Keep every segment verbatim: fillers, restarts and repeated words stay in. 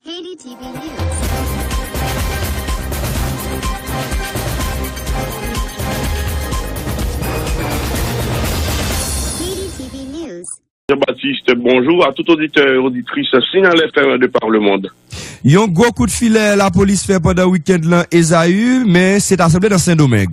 Haiti T V News. Haiti T V News. Jean-Baptiste, bonjou a tout oditè e oditris Signal F M de par le monde. Yon gwo kout filè lapolis fè pandan wikenn lan Ezayu, men se ta sanble nan Sendomeng.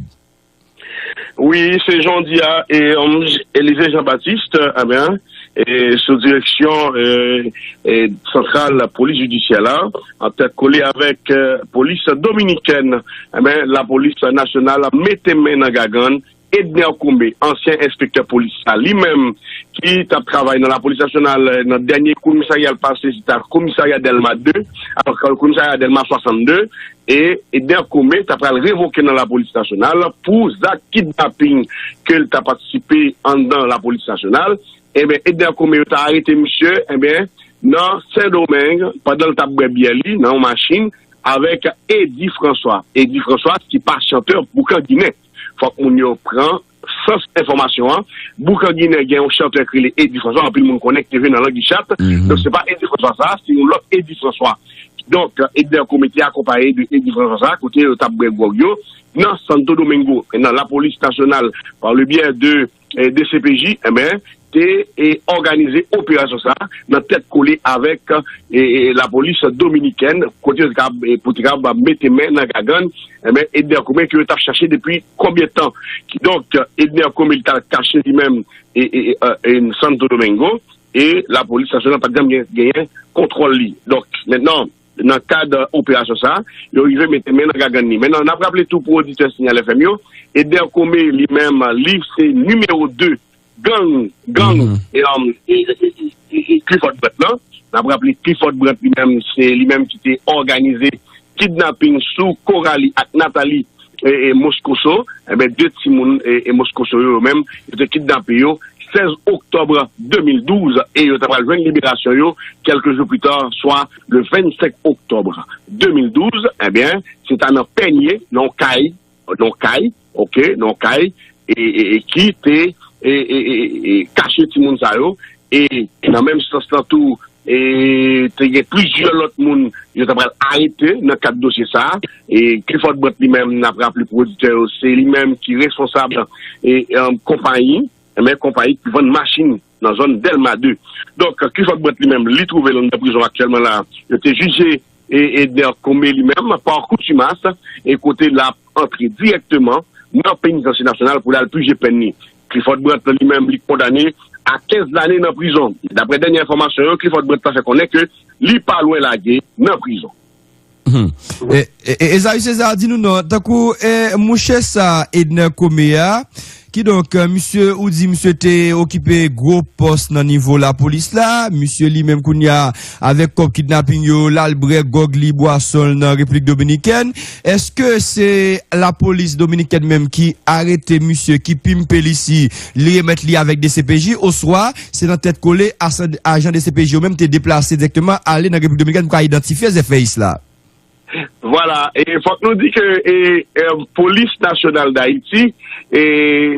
Wi, se jan w di a, e, um, Élisée Jean-Baptiste, eh ben, e, sou direksyon, e, e, santral polis jidisyè la, an tèt kole avèk, e, polis dominikèn, eh ben, lapolis nasyonal mete men nan gagann Edner Comé, ansyen enspektè polis la, li menm ki t ap travay nan lapolis nasyonal, e, nan dènye komisarya l pase, se ta komisarya Dèlma de, alò, komisarya Dèlma swasannde, e Edner Comé ta pral revoke nan lapolis nasyonal pou zak kidnaping ke l ta patisipe anndan lapolis nasyonal. Ebyen, Edner Comé yo ta arete misye, ebyen, nan Sendomeng, pandan l t ap bwè byè li nan yon machin avèk Eddy François. Eddy François ki pa chantè Boukan Ginen. Fòk moun yo pran sans enfòmasyon an. Boukan Ginen gen yon chantè ki rele Eddy François, anpil moun konnen ki te jwe nan Langichat. Mhm. Donk, se pa Eddy François sa, se yon lòt Eddy François. Donk, Edner Comé te akonpaye de Eddy François sa, kote yo t ap bwè gwòg yo nan Santo Domingo. Nan lapolis nasyonal, par le biais de, e, D C P J, eh ben, te, e, òganize operasyon sa nan tèt kole avèk, e, e, lapolis dominikèn, kote yo te ka, e, pou te ka mete men nan gagann, eh ben, Edner Comé ke yo t ap chache depi konbyen tan. Kidonk, Edner Comé li t al kache li menm, e, e, e, e, e, Santo Domingo, e lapolis nasyonal pa t janm gen, genyen kontwòl li. Donk, mentnan, nan kad operasyon sa, yo rive mete men nan gagann li. Mentnan, n ap raple tou pou oditè Signal F M yo, Edner Comé li menm, li se nimewo de gang, gang, e, um, e, e, e, e, e Clifford Brandt lan. N ap raple Clifford Brandt li menm, se li menm ki te òganize kidnaping sou Coralie ak Nathalie, e, e, Moscoso, enben, de timoun, e, e, Moscoso yo, yo menm, yo te kidnape yo sèz oktòb de mil douz, e yo ta pral jwenn liberasyon yo kèlke jou pita, swa le vennsenk oktòb de mil douz, enben, se ta nan Pènye, nan yon kay, nan yon kay, oke, nan yon kay, e, e, e ki te, e, e, e, e, kache timoun sa yo, e nan menm sans lan tou, e te gen plizyè lòt moun yo ta pral arete nan kad dosye sa a. E Clifford Brandt li menm, n ap raple pou oditè yo, se li menm ki responsab, e, e, konpayi, men konpayi ki vann machin nan zòn Dèlma de. Donk, Clifford Brandt li menm, li twouve l anndan prizon aktyèlman la. Yo te jije e, e Edner Comé li menm, pa kontimas, e kote l ap antre dirèkteman nan penitansye nasyonal pou l al pije pèn li. Clifford Brandt li menm, li kondane a kenz lane nan prizon. Daprè dènye enfòmasyon yo, Clifford Brandt la fè konnen ke li pa lwen lage nan prizon. Mhm. E, e, e, Esaü César, di nou non, tankou, e, mouche sa, Edner Comé a, kidonk, e, misye, ou di misye te okipe gwo pòs nan nivo lapolis la, misye li menm kounye a, avèk kòb kidnaping yo, l al bwè gwòg li, bwason l nan Repiblik Dominikèn. Èske se lapolis dominikèn menm ki arete misye, ki pimpe li si li remèt li avèk D C P J, oswa se nan tèt kole asan-, ajan D C P J yo menm te deplase dirèkteman ale nan Repiblik Dominikèn pou ka idantifye zèfèyis la? Vwala, e fòk nou di ke, e, e, Polis Nasyonal Dayiti, e,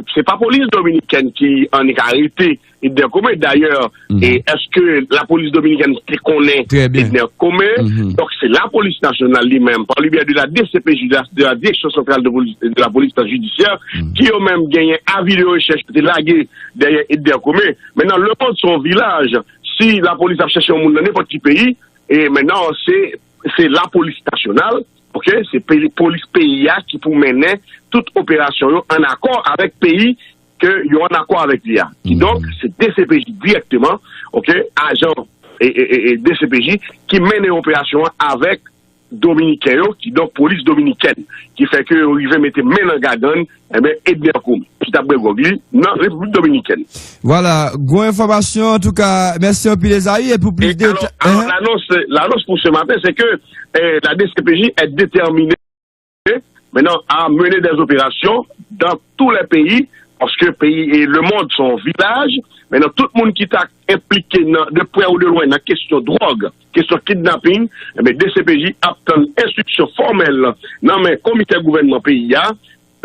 se pa polis dominikèn ki annik arete Edner Comé. Dayè, e, èske lapolis dominikèn te konnen Edner Comé? Donk, se lapolis nasyonal li menm, par le biais de la D C P J, de la, de la Direction Centrale de Police, de la Police Judiciaire, ki yo menm genyen avi de rechèch ki te lage dèyè Edner Comé. Mentnan, lemonn se yon vilaj. Si lapolis ap chèche yon moun nan nenpòt ki peyi, e mentnan, se, se lapolis nasyonal, oke, se peyi, polis peyi a ki pou mennen tout operasyon yo ann akò avèk peyi ke yo ann akò avèk li a. Kidonk, se D C P J dirèkteman, oke, ajan, e, e, e, e, D C P J ki mennen operasyon an avèk Dominiken yo, kidonk polis dominikèn, ki fè ke yo rive mete men nan gagann, enben, Edner Comé, ki t ap bwè gwòg li nan Repiblik Dominikèn. Vwala, gwo enfòmasyon, antouka, mèsi anpil, Esaü, e pou plis detay, alò, lanons, lanons pou ce matin, c'est que, eh, la D C P J est déterminée maintenant à mener des opérations dans tous les pays, parce que pays, et le monde, c'est un village. Mentnan, tout moun ki ta enplike nan, de prè ou de lwen, nan kesyon dwòg, kesyon kidnaping, enben, D C P J ap tann enstriksyon fòmèl nan men komisè gouvènman peyi a,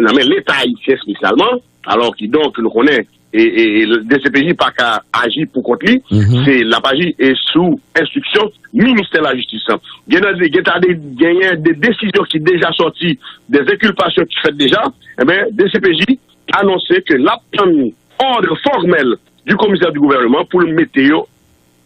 nan men Leta ayisyen espesyalman. Alò, kidonk, nou konnen, e, e, e D C P J pa ka aji pou kont li, se l ap aji e sou enstriksyon ministè lajistis lan. Gen nan, gen ta de, genyen de desizyon ki deja sòti, de enkilpasyon ki fèt deja, enben, D C P J anonse ke l ap tann òd fòmèl du commissaire du gouvernement pou l mete yo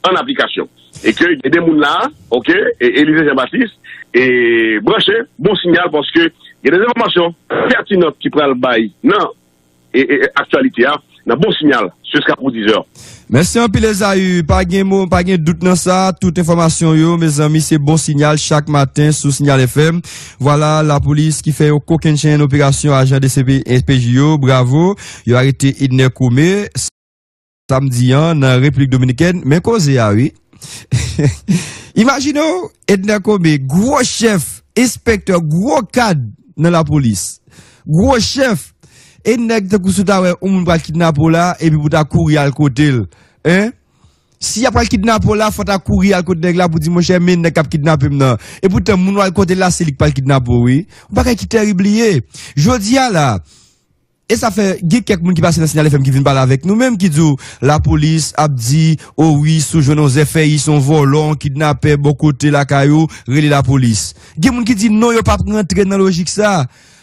an aplikasyon. E ke gen de moun la, oke, e Elize Jean Baptiste, e branche, bon sinyal, paske gen de enfòmasyon pètinan ki pral bay nan e, e, e, aktyalite a, nan bon sinyal, jiska pou dizè. Mèsi anpil, Ezayi. Pa gen mo, pa gen dout nan sa. Tout enfòmasyon yo, mezanmi, se bon sinyal chak maten sou Sinyal F M. Vwala, lapolis ki fè yon kokennchenn operasyon ajan D C P P J yo. Bravo. Yo arete Edner Kome. Samdi an nan Repiblik Dominikèn, men koze a wi. Imajine w, Edner Kome, gwo chèf, enspektè, gwo kad nan lapolis. Gwo chèf. E nèg tankou si w ta wè yon moun pral kidnape w la, epi pou w ta kouri al kote l. Hein? Si y ap pral kidnape w la, fò w ta kouri al kote nèg la pou di, monchè, men nèg k ap kidnape m nan. Epoutan, moun w al kote l la, se li k pral kidnape w, wi. Yon bagay ki terib li ye. Jodi a la, E sa fè, gen kèk moun ki pase nan Sinyal F M ki vin pale avèk nou menm, ki di w, lapolis ap di, o wi, si w jwenn yon Z F S, yon vòlò, yon kidnapè bò kote lakay ou, rele lapolis. Gen moun ki di, non, yo p ap rantre nan lojik sa.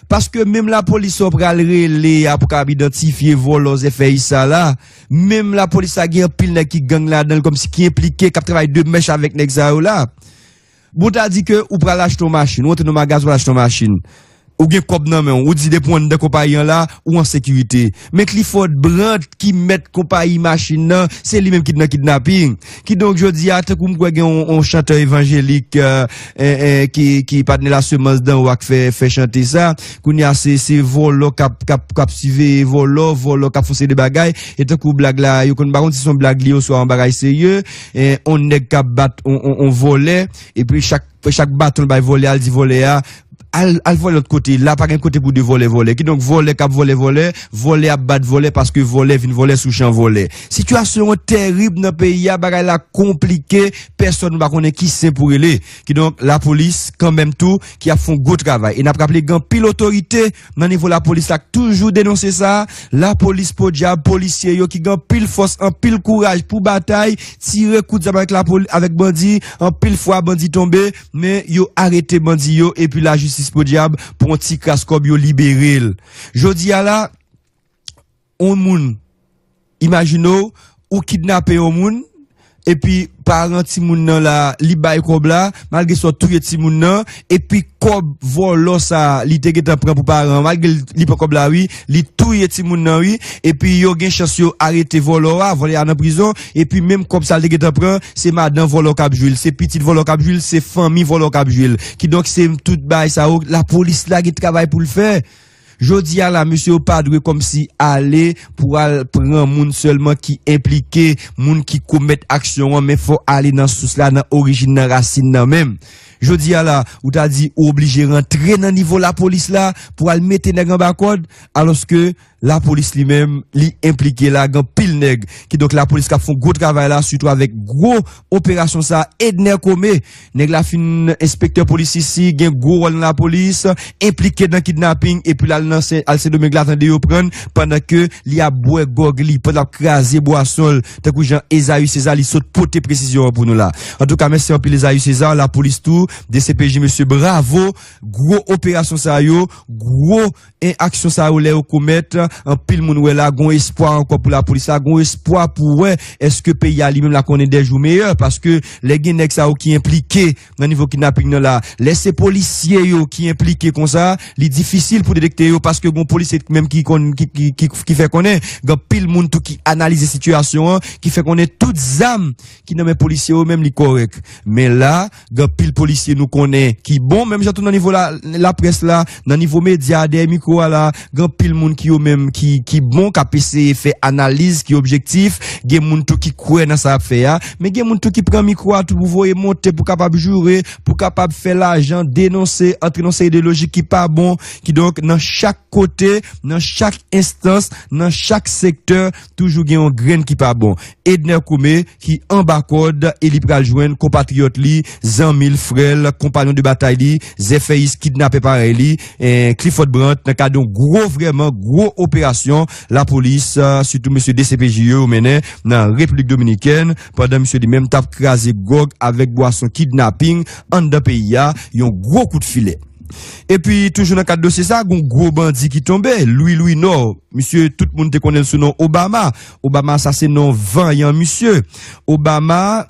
Paske menm lapolis sa w pral rele a pou kapab idantifye vòlò Z F S sa la, menm lapolis sa gen anpil nèg ki gang ladan l, kòmsi ki enplike, k ap travay de mèch avèk nèg sa yo la. Bon, w ta di ke ou pral achte yon machin, ou antre nan magaz, ou pral achte yon machin. Ou gen kòb nan men w, ou di depi w anndan konpayi an la, ou an sekirite. Men Clifford Brandt ki mèt konpayi machin nan, se li menm ki t nan kidnaping. Kidonk, jodi a, tankou m kwè gen yon, yon chantè evanjelik, eh, eh, eh, ki, ki patnè Lasemans Danwo a k fè, fè chante sa. Kounye a, se, se vòlò k ap, k ap, k ap siveye vòlò, vòlò k ap fè yon seri de bagay. E tankou blag la, yo konn, m pa konn si se yon blag li ye oswa yon bagay serye. Eh, yon nèg k ap bat yon, yon, yon vòlè, epi chak, chak baton l bay vòlè a, l di vòlè a, al, al vòlè lòt kote. La pa gen kote pou de vòlè vòlè. Kidonk, vòlè k ap vòlè vòlè, vòlè ap bat vòlè paske vòlè vin vòlè sou chan vòlè. Sitiyasyon an terib nan peyi a, bagay la konplike, pèsòn nou pa konnen ki sen pou rele. Kidonk, lapolis, kanmenm tou, ki ap fè yon gwo travay. E n ap raple, gen anpil otorite nan nivo lapolis la k toujou denonse sa. Lapolis podyab, polisye yo ki gen anpil fòs, anpil kouraj pou batay, tire kout zam avèk lapoli-, avèk bandi, anpil fwa bandi tonbe, men yo arete bandi yo, epi lajistis podyab, pou yon ti kras kòb, yo libere l. Jodi a la, yon moun, imajine w, ou kidnape yon moun, epi paran timoun nan la, li bay kòb la, malgre sa w touye timoun nan, epi kòb vòlò sa, li te gentan pran pou paran an, malgre li, li pran kòb la, wi, li touye timoun nan, wi, epi yo gen chans yo arete vòlò a, vòlò a nan prizon, epi menm kòb sa l te gentan pran, se madan vòlò k ap jwi l, se pitit vòlò k ap jwi l, se fanmi vòlò k ap jwi l. Kidonk, se tout bagay sa yo, lapolis la gen travay pou l fè. Jodi a la, mesye, yo pa dwe kòmsi ale pou al pran moun sèlman ki enplike, moun ki komèt aksyon an, men fò ale nan sous la, nan orijin, nan rasin nan menm. Jodi a la, ou ta di ou oblije rantre nan nivo lapolis la pou al mete nèg anba kòd, alòske lapolis li menm, li enplike la, gen anpil nèg. Kidonk, lapolis k ap fè yon gwo travay la, sitou avèk gwo operasyon sa, Edner Kome, nèg la fin enspektè polis isi, gen gwo wòl nan lapolis, enplike nan kidnaping, epi l al nan Sen, al Sendomeng la, tande yo pran l, pandan ke li ap bwè gwòg li, pandan l ap kraze bwason l, tankou jan Ezayi Seza, li sot pote presizyon an pou nou la. Antouka, mèsi anpil Ezayi Seza, lapolis tou, D C P J, mesye, bravo, gwo operasyon sa yo, gwo e aksyon sa yo lè yo komèt, anpil moun wè la, gon espwa ankò pou lapolis la, gon espwa pou wè èske peyi a li menm la konnen dè jou meyè, paske lè gen nèg sa yo ki enplike nan nivo kidnaping nan la, lè se polisye yo ki enplike konsa, li difisil pou detekte yo, paske gon polisye menm ki konn, ki, ki, ki, ki fè konnen, gen anpil moun tou ki analize sitiyasyon an, ki fè konnen tout zam ki nan men polisye yo menm li kòrèk. Men la, gen anpil polisye nou konnen ki bon, menm jan tou nan nivo la, laprès la, nan nivo medya, dèyè mikwo a la, gen anpil moun ki yo menm ki, ki bon, k ap eseye fè analiz, ki objektif, gen moun tou ki kwè nan sa y ap fè a, men gen moun tou ki pran mikwo a tou pou voye monte, pou kapab joure, pou kapab fè lajan, denonse, antre nan seri de lojik ki pa bon, kidonk nan chak kote, nan chak enstans, nan chak sektè, toujou gen yon grenn ki pa bon. Edner Kome, ki anba kòd e li pral jwenn konpatriyòt li, zanmi l, frè l, konpayon de batay li, zèfèyis kidnapè parèy li, eh, Clifford Brandt, nan kad yon gwo, vrèman gwo operasyon lapolis, eh, sitou mesye D C P J yo, yo mennen nan Repiblik Dominikèn, pandan misye li menm t ap kraze gwòg avèk bwason kidnaping anndan peyi a, yon gwo kout filè. Epi, toujou nan kad dosye sa, gon gwo bandi ki tonbe, Louis Louis Nord. Misye, tout moun te konnen l sou non Obama. Obama, sa se non vanyan misye. Obama,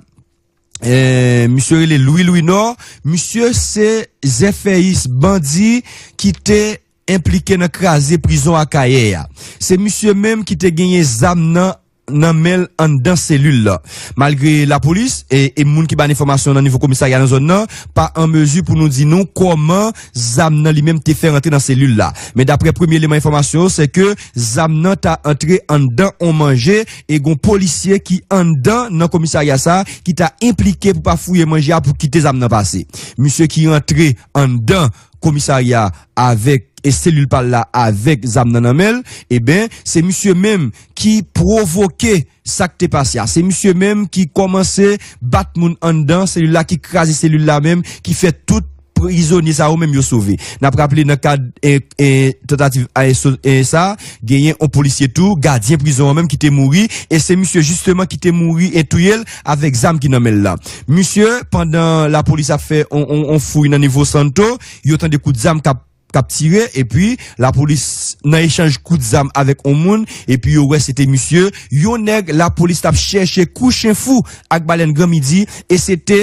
eh, misye rele Louis Louis Nord. Misye se zèfèyis bandi ki te enplike nan kraze prizon Akayè a. Se misye menm ki te genyen zam nan, nan men l anndan selil la. Malgre lapolis e, e moun ki ba n enfòmasyon nan nivo komisarya nan zòn nan pa an mezi pou nou di nou kòman zam nan li menm te fè rantre nan selil la. Men daprè premye eleman enfòmasyon yo, se ke zam nan ta antre anndan on manje e gon polisye ki anndan nan komisarya sa ki ta enplike pou pa fouye manje a pou kite zam nan pase. Misye ki rantre anndan komisarya avèk e selil pa l la avèk zam nan nan men l, eben, se misye menm ki pwovoke sa k te pase a. Se misye menm ki kòmanse bat moun anndan selil la, ki kraze selil la menm, ki fè tout prizonye sa yo menm yo sove. N ap raple nan kad, e, e, tantativ a, e, so- e, sa, genyen on polisye tou, gadyen prizon an menm ki te mouri, e se misye jisteman ki te mouri e touye l avèk zam ki nan men l la. Misye, pandan lapolis ap fè on, on, on fouy nan nivo Santo, yo tande kout zam k ap k ap tire, epi lapolis nan echanj kout zam avèk on moun, epi yo wè se te misye, yon nèg lapolis t ap chèche kou chen fou ak balèn gran midi, e se te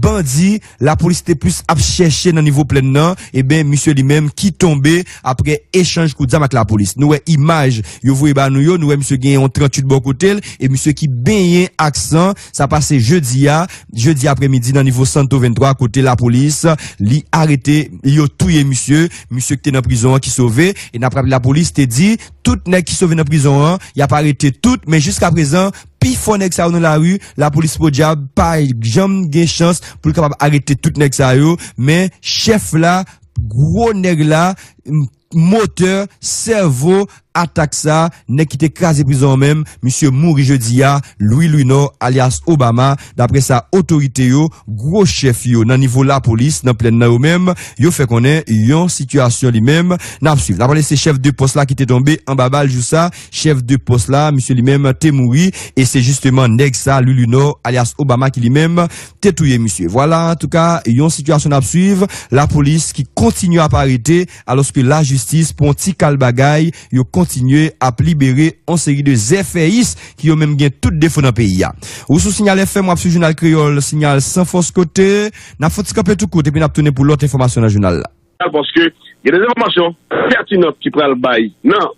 bandi lapolis te plis ap chèche nan nivo plèn nan, eben, misye li menm ki tonbe aprè echanj kout zam ak lapolis. Nou wè imaj yo voye ba nou yo, nou wè misye gen yon tranntuit bò kote l, e misye ki benyen ak san, sa pase jedi a, jedi aprèmidi nan nivo Santo venntwa, kote lapolis, li arete, yo touye misye, misye ki te nan prizon an ki sove, e n ap raple lapolis te di, tout nèg ki sove nan prizon an, y ap arete tout, men jiska prezan, pifò nèg sa yo nan lari, lapolis podyab pa janm gen chans pou l kapab arete tout nèg sa yo, men chèf la, gwo nèg la, m- motè, sèvo atak sa, nèg ki te kraze prizon an menm, misye mouri jedi a, Louis Louis Nord, alyas Obama, daprè sa otorite yo, gwo chèf yo nan nivo lapolis, nan plèn nan yo menm, yo fè konnen yon sitiyasyon li menm, n ap swiv. N ap pale se chèf de pòs la ki te tonbe anba bal jou sa, chèf de pòs la, misye li menm te mouri, e se jisteman nèg sa, Louis Louis Nord, alyas Obama, ki li menm te touye misye. Vwala, antouka, yon sitiyasyon n ap swiv, lapolis ki kontinye ap arete, alòske lajistis pran ti kal bagay, yo kontinye ap libere on seri de zèfèyis ki yo menm gen tout defo nan peyi a. Ou sou Sinyal F M, w ap swiv Jounal Kreyòl, Sinyal san fòs kote. N ap fè yon ti kanpe tou kout, epi n ap tounen pou lòt enfòmasyon nan jounal la. Paske gen de enfòmasyon pètinan ki pral bay nan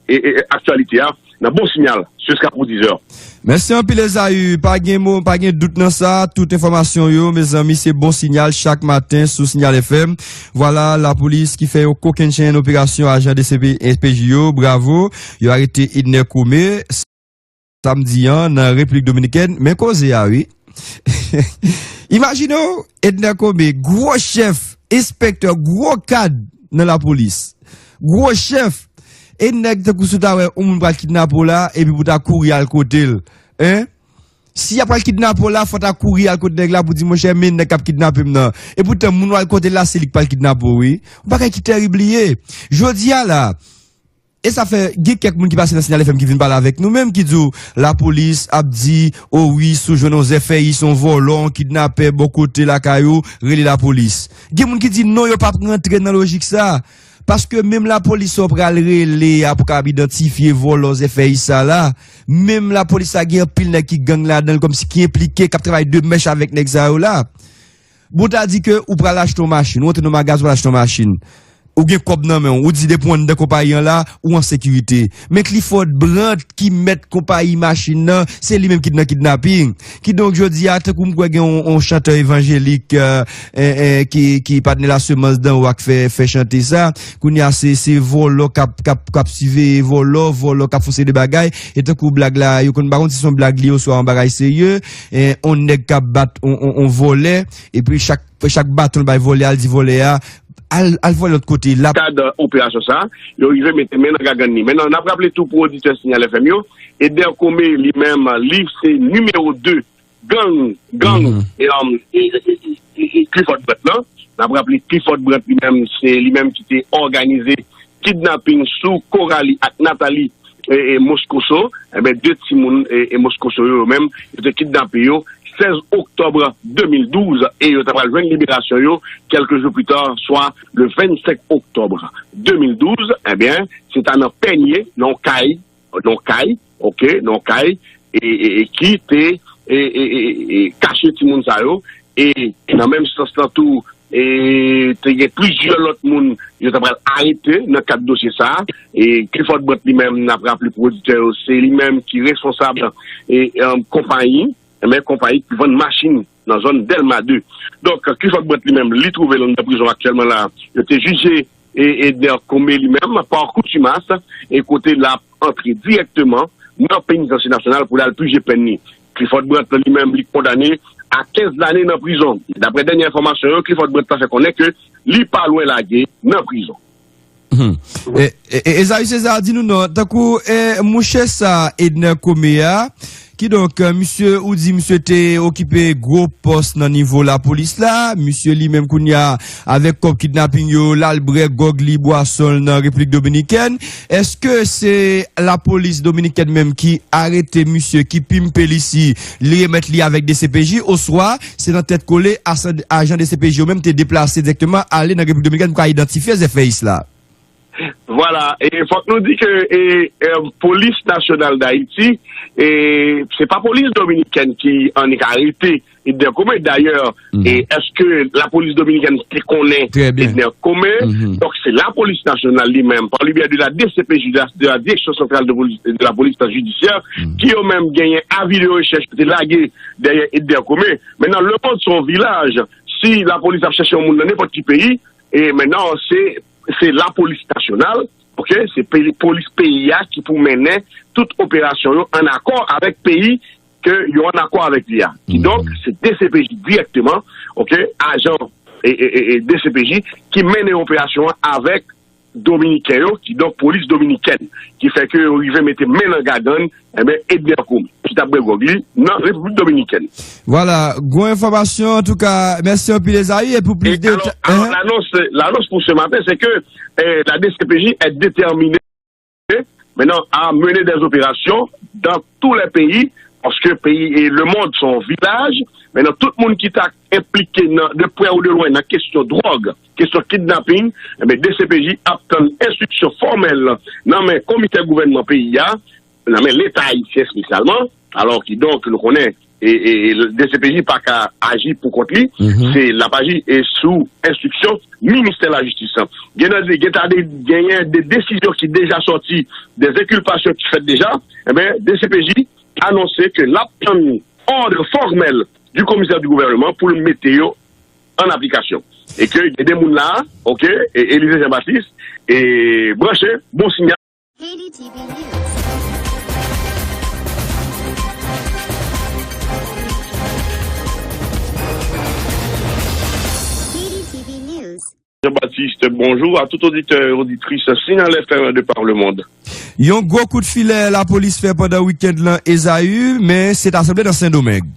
e, e, e, aktyalite a, nan bon sinyal, jiska pou dizè. Mèsi anpil, Ezaü. Pa gen mo, pa gen dout nan sa. Tout enfòmasyon yo, mezanmi, se bon sinyal chak maten sou Sinyal F M. Vwala, lapolis ki fè yon kokennchenn operasyon ajan D C P S P J yo. Bravo. Yo arete Edner Comé samdi an nan Repiblik Dominikèn. Men koze a, wi. Imajine w, Edner Comé, gwo chèf, enspektè, gwo kad nan lapolis. Gwo chèf. E nèg tankou si w ta wè yon moun pral kidnape w la, epi pou w ta kouri al kote l. Hein? Si y ap pral kidnape w la, fò w ta kouri al kote nèg la pou di, monchè, men nèg k ap kidnape m nan. Epoutan, moun w al kote l la, se li k pral kidnape w, wi. Yon bagay ki tèrib li ye. Jodi a la, e sa fè, gen kèk moun ki pase nan Sinyal F M ki vin pale avèk nou menm, ki di w, lapolis ap di, o wi, si w jwenn yon zèfèyis, yon vòlò, yon kidnapè, bò kote lakay ou, rele lapolis. Gen moun ki di, non, yo p ap rantre nan lojik sa. Paske menm lapolis sa w pral rele a pou kapab idantifye vòlò zèfèyis sa la, menm lapolis sa gen anpil nèg ki gang ladan l, kòmsi ki enplike, k ap travay de mèch avèk nèg sa yo la. Bon, w ta di ke ou pral achte yon machin, ou antre nan magaz, ou pral achte yon machin. Ou gen kòb nan men w, ou di depi w anndan konpayi an la, ou an sekirite. Men Clifford Brandt ki mèt konpayi machin nan, se li menm ki t nan kidnaping. Kidonk, jodi a, tankou m kwè gen yon, yon chantè evanjelik, eh, eh, eh, ki, ki patnè Lasemans Danwo a k fè, fè chante sa. Kounye a, se, se vòlò k ap, k ap, k ap siveye vòlò, vòlò k ap fè yon seri de bagay. E tankou blag la, yo konn, m pa konn si se yon blag li ye oswa yon bagay serye. Eh, yon nèg k ap bat yon, yon, yon vòlè, epi chak, chak baton l bay vòlè a, l di vòlè a, al, al vòlè lòt kote. L ap Kad operasyon sa, yo rive mete men nan gagann li. Men n ap raple tou pou oditè Sinyal F M yo, Edner Comé li menm, li se nimewo de gang, gang, e, um, e, e, e, e, e, Clifford N ap raple Clifford Brandt li menm, se li menm ki te òganize kidnaping sou Coralie ak Nathalie e, e, Moscoso, enben, de timoun e, e Moscoso yo, yo menm, yo te kidnape yo sèz oktòb de mil douz e yo ta pral jwenn liberasyon yo kèlke jou pita, swa le vennsenk oktòb de mil douz, enben, se ta nan Pènye, nan yon kay, nan yon kay, oke, nan yon kay, e, e, e ki te e, e, e, e, kache timoun sa yo, e nan menm sans lan tou, e te gen plizyè lòt moun yo ta pral arete nan kad dosye sa a. E Clifford Brandt li menm, n ap raple pou oditè yo, se li menm ki responsab e, e, konpayi, men konpayi ki vann machin nan zòn Dèlma de. Donk, Clifford Brandt li menm, li twouve l anndan prizon aktyèlman la. Yo te jije e, Edner Comé li menm, pa kontimas, e kote l ap antre dirèkteman nan penitansye nasyonal pou l al pije pèn li. Clifford Brandt li menm, li kondane a kenz lane nan prizon. Daprè dènye enfòmasyon yo, Clifford Brandt la fè konnen ke li pa lwen lage nan prizon. Hmm. E, e, e, Esaü César, di nou non, tankou e, mouche sa Edner Comé a, kidonk, e, misye, ou di misye te okipe gwo pòs nan nivo lapolis la, misye li menm kounye a, avèk kòb kidnaping yo, l al brè gwòg li, bwason l nan Repiblik Dominikèn. Èske se lapolis dominikèn menm ki arete misye, ki pimpe li si li remèt li avèk D C P J, oswa se nan tèt kole asan-, ajan D C P J yo menm te deplase dirèkteman ale nan Repiblik Dominikèn pou ka idantifye zèfèyis la? Vwala, e fòk nou di ke e, e, Polis Nasyonal Dayiti, e se pa polis dominikèn ki annik arete Edner Comé. Dayè, e èske lapolis dominikèn te konnen Edner Comé? Donk, se lapolis nasyonal li menm, pa libyen de la D C P J, de la, de la Direction Centrale de Police, de la Police Judiciaire, ki yo menm genyen avi de rechèch yo te lage dèyè Edner Comé. Mentnan, lemonn se yon vilaj. Si lapolis ap chèche yon moun nan nenpòt ki peyi, e mentnan, se se lapolis nasyonal, oke, se peyi, polis peyi a ki pou mennen tout operasyon yo ann akò avèk peyi ke yo ann akò avèk li a. Kidonk, se D C P J dirèkteman, oke, ajan e, e, e, e D C P J ki mennen operasyon an avèk Dominiken yo, kidonk polis dominikèn, ki fè ke yo rive mete men nan gagann enben, Edner Comé, ki t ap bwè gwòg li nan Repiblik Dominikèn. Vwala, gwo enfòmasyon, antouka, mèsi anpil, Esaü, e pou plis detay. Lanons, lanons pou se maten, se ke e, la D C P J est déterminée maintenant à mener des opérations dans tous les pays, paske peyi e lemonn se yon vilaj. Mentnan, tout moun ki ta enplike nan, de prè ou de lwen, nan kesyon dwòg, kesyon kidnaping, enben, D C P J ap tann enstriksyon fòmèl nan men komisè gouvènman peyi a, nan men Leta ayisyen espesyalman. Alò, kidonk, nou konnen e, e, e D C P J pa ka aji pou kont li, se l ap aji e sou enstriksyon ministè lajistis lan. Gen nan, gen ta de, genyen de desizyon ki deja sòti, de enkilpasyon ki fèt deja, enben, D C P J anonse ke l ap tann òd fòmèl du commissaire du gouvernement pou l mete yo an aplikasyon. E ke gen de moun la, oke, e Élisée Jean Baptiste, e branche, bon sinyal. Haiti T V News. Haiti T V News. Jean-Baptiste, bonjou a tout oditè e oditris Sinyal F M de par le monde. Yon gwo kout filè lapolis fè pandan wikenn lan Ezaü, men se t asanble nan Sendomeng.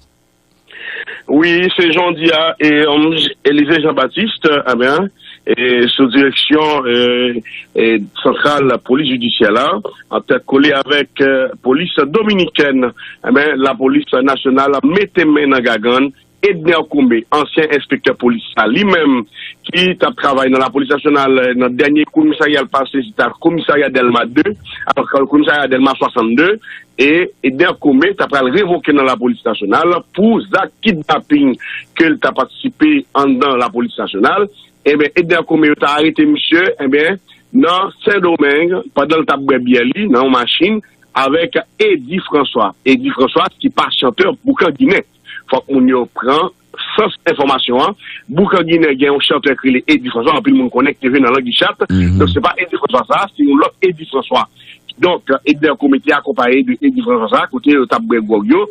Wi, se jan w di a, e, um, Élisée Jean-Baptiste, eh bien, e, sou direksyon e, e, santral polis jidisyè la, an tèt kole avèk e, polis dominikèn, eh bien, lapolis nasyonal mete men nan gagann Edner Comé, ansyen enspektè polis la, li menm ki t ap travay nan lapolis nasyonal, e, nan dènye komisarya l pase, se ta komisarya Dèlma de, alò, komisarya Dèlma swasannde, e Edner Comé ta pral revoke nan lapolis nasyonal pou zak kidnaping ke l ta patisipe anndan lapolis nasyonal. Enben, Edner Comé yo ta arete misye, enben, nan Sendomeng, pandan l t ap bwè byè li nan yon machin avèk Eddy François. Eddy François ki pa chantè Boukan Ginen. Fòk moun yo pran sans enfòmasyon an. Boukan Ginen gen yon chantè ki rele Eddy François, anpil moun konnen ki te jwe nan Langi Chat. Donk, se pa Eddy François sa, se yon lòt Eddy François. Donk, Edner Comé te akonpaye de Eddy François sa, kote yo t ap bwè gwòg yo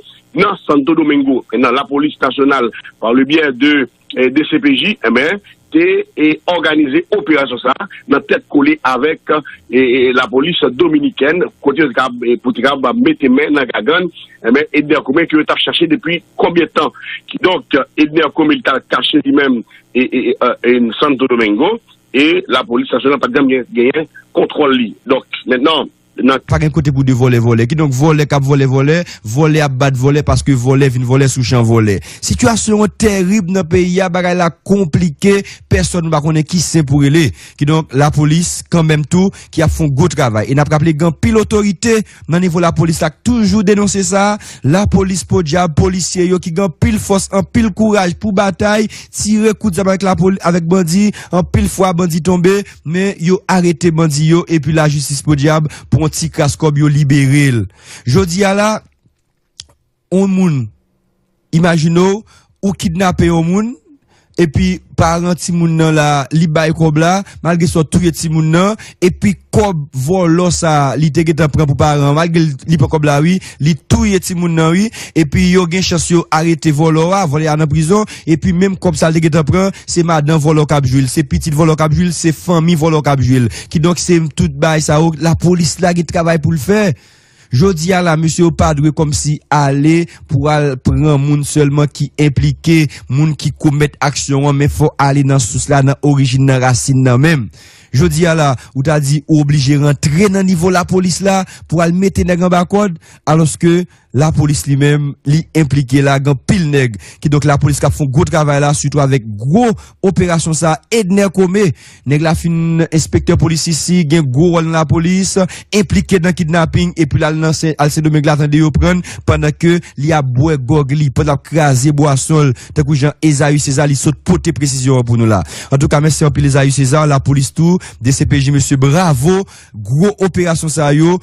nan Santo Domingo. Mentnan, lapolis nasyonal, par le biais de e, D C P J, enben, te e òganize operasyon sa a nan tèt kole avèk e, e, lapolis dominikèn, kote yo te ka, e, pou te ka mete men nan gagann, enben, Edner Comey ke yo t ap chache depi konbyen tan. Kidonk, Edner Comey li t al kache li menm e, e, e, e, Santo Domingo, e lapolis nasyonal pa t janm gen- genyen kontwòl li. Donk, mentnan, nan Pa gen kote pou de vòlè vòlè. Kidonk, vòlè k ap vòlè vòlè, vòlè ap bat vòlè paske vòlè vin vòlè sou chan vòlè. Sitiyasyon an terib nan peyi a, bagay la konplike, pèsòn pa konnen ki sen pou rele. Kidonk, lapolis, kanmenm tou, ki ap fè yon gwo travay. E n ap raple, gen anpil otorite nan nivo lapolis la k toujou denonse sa. Lapolis podyab, polisye yo ki gen anpil fòs, anpil kouraj pou batay, tire kout zam avèk lapoli- avèk bandi, anpil fwa bandi tonbe, men yo arete bandi yo, epi lajistis podyab, pou yon ti kras kòb, yo libere l. Jodi a la, yon moun, imajine w, ou kidnape yon moun, epi paran timoun nan la, li bay kòb la, malgre sa w touye timoun nan, epi kòb vòlò sa a, li te gentan pran pou paran an, malgre li pran kòb la, wi, li touye timoun nan, wi, epi yo gen chans yo arete vòlò a, vòlò a nan prizon, epi menm kòb sa a li te gentan pran, se madan vòlò k ap jwi l, se pitit vòlò k ap jwi l, se fanmi vòlò k ap jwi l. Kidonk, se tout bagay sa yo, lapolis la gen travay pou l fè. Jodi a la, mesye, yo pa dwe kòmsi ale pou al pran moun sèlman ki enplike, moun ki komèt aksyon an, men fò ale nan sous la, nan orijin, nan rasin nan menm. Jodi a la, ou ta di ou oblije rantre nan nivo lapolis la pou al mete nèg anba kòd, alòske lapolis li menm, li enplike la, gen pil nèg. Kidonk, lapolis k ap fè yon gwo travay la, sitou avèk gwo operasyon sa, Edner Comey. Nèg la fin enspektè polis isi, gen gwo wòl nan lapolis, enplike nan kidnaping, epi l al nan Sen- al Sendomeng la, tande yo pran l, pandan ke li ap bwè gòg li, pandan l ap kraze bwason l, tankou jan Ezaü César li sot pote presizyon an pou nou la. Antouka, mèsi anpil Ezaü César, lapolis tou, D C P J, mesye, bravo, gwo operasyon sa yo,